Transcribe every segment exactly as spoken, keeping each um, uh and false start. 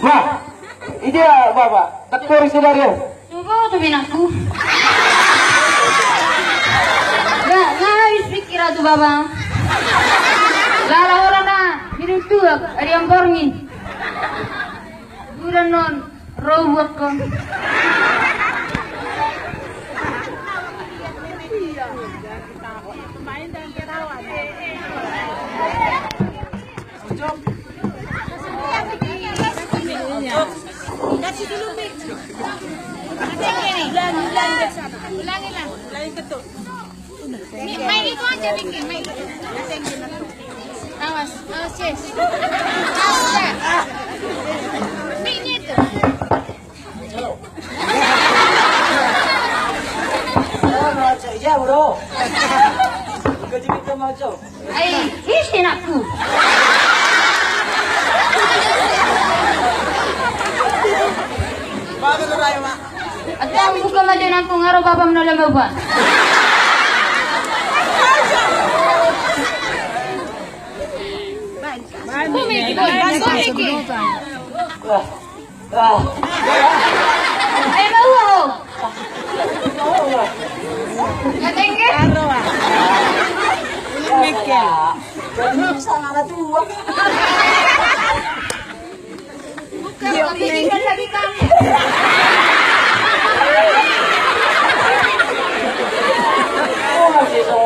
Bah, ida bapa, tak kori sedarian. Coba tu binakku. Nggak, nggak habis pikir tu bapa. Lala orang na minum tuak, ada yang borngin. Udah non. Robo ko. Ulangi, ulangi. Mic itu aja bikin, mic. Awas, awas, yes. Awas, ya. Mic-nya itu. Iya, bro. Gaji kita macam. Ai, isi nakku. Bagus, Rai, Mak. Atau buka ma janangku, nga ro bapam na lama upa. Komik, komik. Wah. Wah. Eh, mau, mau. Katengke. Mikkel. Jadi, sangat tua.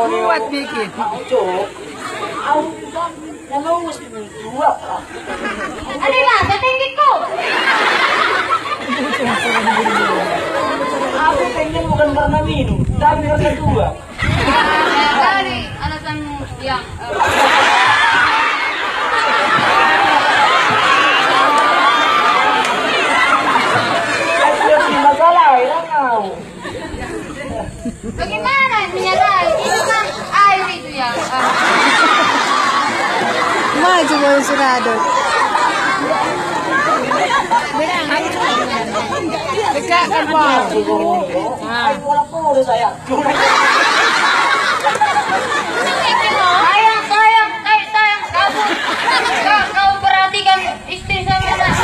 Kuat dikit. Ade lah, setenggiku. Aku pengen bukan karena minum, tapi karena tua. Dari alasan yang, eh, Aku lagi masalah, ya, kau. Bagaimana menyalahi? Itu kan air itu ya. Maju, Bang Surado. Dekat kan, Bang? Ayo, bola, bola, saya. Sayang, sayang, sayang, sayang, kamu, kau, kau perhatikan istri saya, Mas.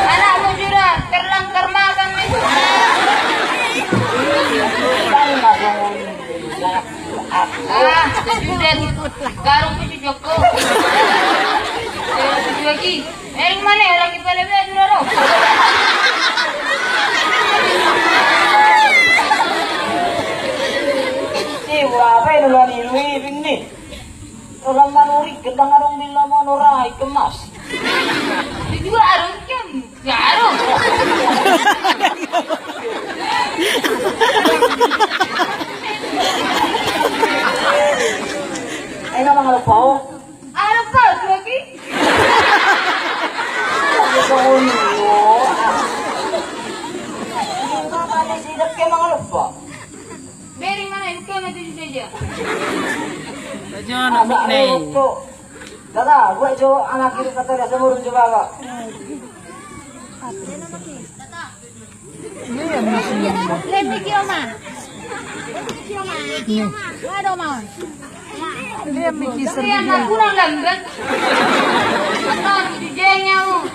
Anakmu sudah terlantar makan, Mas. Ah, sudah. Garung pun cucokku. Sudah lagi. Ering mana ya, lagi pala baju daro. Si, berapa ini ulan ini, Bing, nih? Ulan manuri, gendang adong di lama norai kemas. Di dua arung kem, ya arung. Ayo, nama ngalap kau. Arep baju lagi. Ini apa nih, si Dek, emang arep apa? Beri mana itu, kan itu saja. Baju anak nih. Dada, gua jo anak kiri kata dia semurun coba, Pak. Lihat mikir, Oma. Mikir, Oma. Aduh, Oma. Lihat mikir. Tapi anak kurang lambat. Atau di jenya, Oma.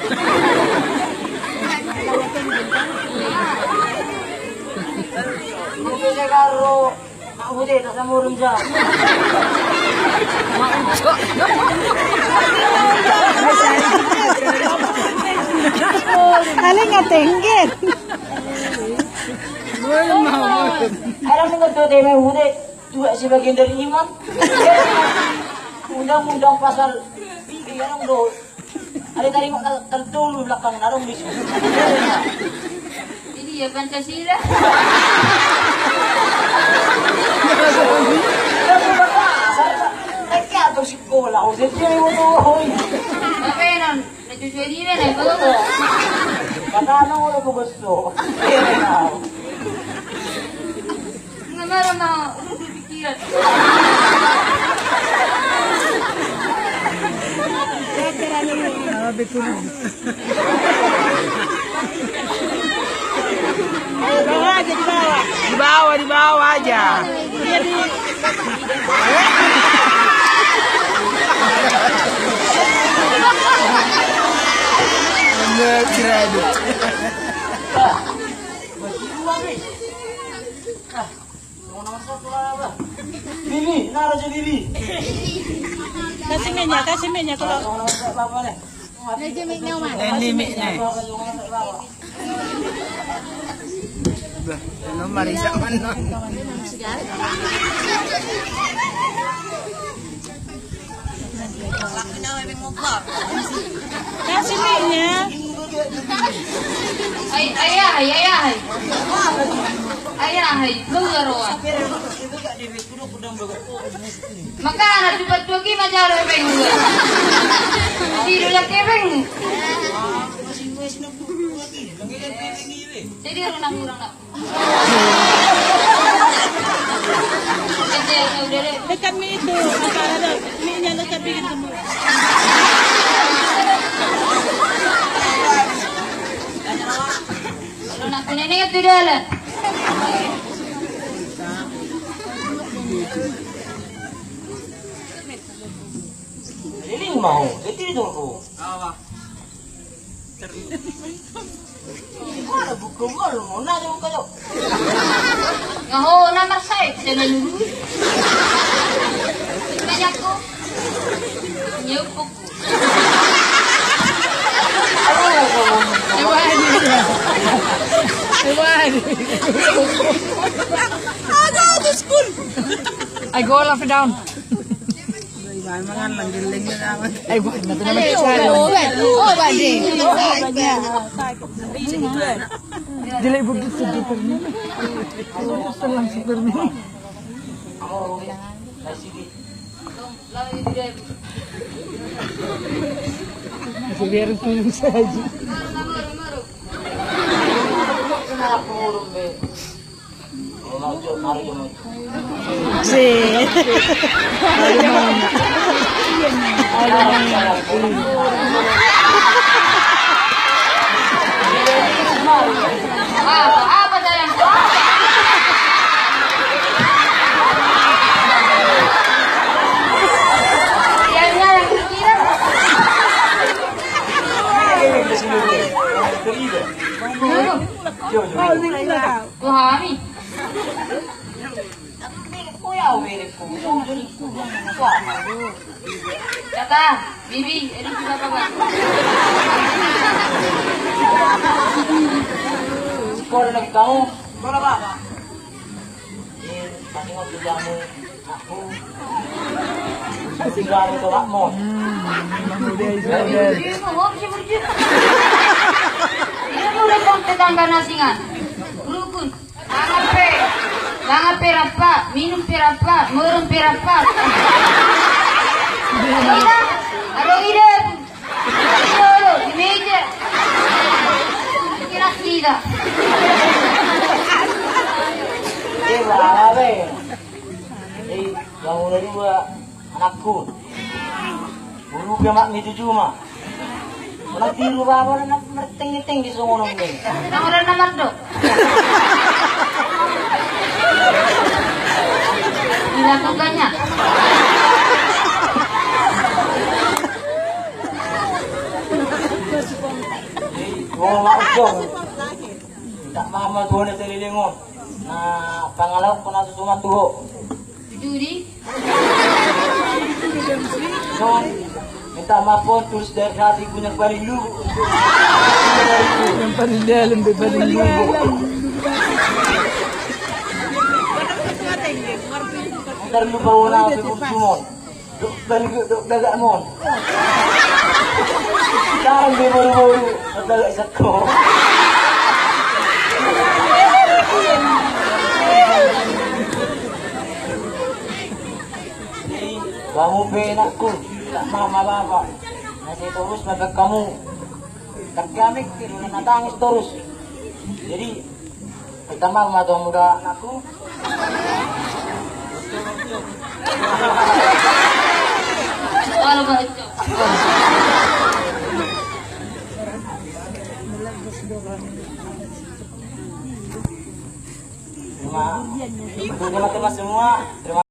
Mikir saya karo. Aku deh, tak sama orang jahat. Paling nggak tengget. Ada nggak tuh, deh, mau deh. Dua sebagian dari iman. Undang-undang pasal tiga, ya, dong, do. Ada tadi mau kal-, kal dulu belakang, narung di sini. Ini ya Pancasila. Tapi atau sekolah, oh, jadi mau tuh, oh, iya. Apa ya, non? Nah, cucu ini mana, Bu? Kata anak udah gue besok. Iya, tahu. Nggak marah, mau. Di bawah aja, di bawah. Di bawah, di bawah aja. Iya, di. Bener, kira itu. Bibi, nara jo Bibi. Kasih mic-nya, kasih mic-nya kalau. Ini mic-nya. Bah, lu marisa mana? Kasih mic-nya. Ai, ai, ai, ai, ai. Ai, ai, lu ya roa. Makana tu batu ki ma jalo hepeng. Tidur lagi hepeng. Jadi orang kurang nak. Dekat mi itu, apa ada? Mi-nya dekat bikin semua. Kalau nak punya ni tu dah lah. Liling mau, jadi dulu. Awa. Mana buku malu mau nanya buka yuk. Ngaho nomor saya, saya nanya dulu. Tanya aku. Nyepuk. Aduh, aduh. Aduh, aduh, school. I go all of it down. Eh, buat nanti nama cari. Oh, badi. Jelek begitu, Superman. Selang Superman. Masih biar film saja. Apa, apa dalam apa? Yang, yang kira. Tuhan. Kata, Bibi, ini juga apa, Bang? Sekolah lagi kamu? Sekolah apa? Eh, tadi waktu jamu, aku. Aku jamu coba, Mon. Ini udah kau tetangga nasingan. Rukun. Mangan pe, mangan pe rap, minum pe rap, merem pe rap. Ida, aro ida. Ida, aro, di meja. Kira kita. Eh, babe. Eh, bangun dua. Anakku. Bulu pe mak ni tuju ma. Orang tiru baba na merteng-teng di songon on ni. Nang orang na mardok. Dilakukannya. Oh, mak dong. Tak mama tuan itu lilingon. Nah, pangalaho kena susungan tuho. Judi. Son, minta maaf, Pon, tulus dari hati, punya paling lugu. Yang paling dalam, yang paling lugu. Ntar lupa warna apa, Pon, Sumon. Dok, balik, dok, dagak, Mon. Sekarang dia baru-baru, dagak seko. Jadi, kamu pe anakku, tak mama baba. Nasi terus makan kamu. Tapi kami tidur na tangis terus. Jadi, pertama mata muda anakku. Kalau baca. Teman-teman semua, terima